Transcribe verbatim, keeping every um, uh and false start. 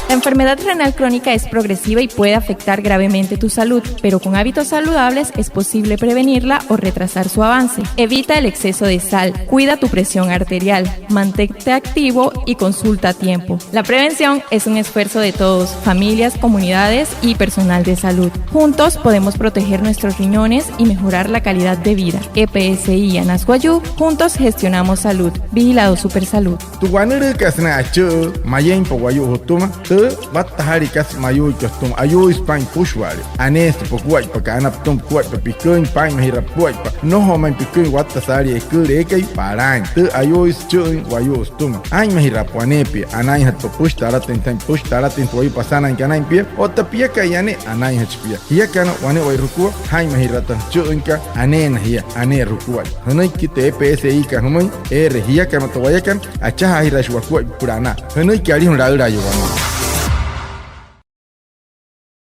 La enfermedad renal crónica es progresiva y puede afectar gravemente tu salud, pero con hábitos saludables es posible prevenirla o retrasar su avance. Evita el exceso de sal, cuida tu presión arterial, mantente activo y consulta a tiempo. La prevención es un esfuerzo de todos, familias, comunidades y personal de salud. Juntos podemos proteger nuestros riñones y mejorar la calidad de vida. E P S I Anas Wayuu, juntos gestionamos salud. Vigilado Supersalud. Tü wanülüükat sünain achü'ü mayeinpa wayuu jütüma, tü watta saalii kasa mayuuikat jütüma, ayuuisü paa'in süpüshua'ale. Aneesü tü pukuaippakat, ana pütüma pukuaippa piküin, paa'inmajira pukuaippa. Nnojo ma'i piküin watta saalii eküülü eekai palaain. Tü ayuuisü achü'üin wayuu sütüma. Aa'inmajiraapa wanee pia, anainjatü pia, püpüshi tü alatüin saa'in, püpüshi tü alatüin tü wayuu pasanainkat anain pia, otta piakai wane, anainjachi pia. Jiakana wane'ewai jukua, jaa'inmajira tü achü'üinkat, aneena jia, aneerü jukuaippa. Jünüiki tü E P S I-kat jümüin, eere jiakana otta wayakana, achajaajiraashii wakuaippa süpüla anaa. Jünüiki alijuna laülaayuu wanee.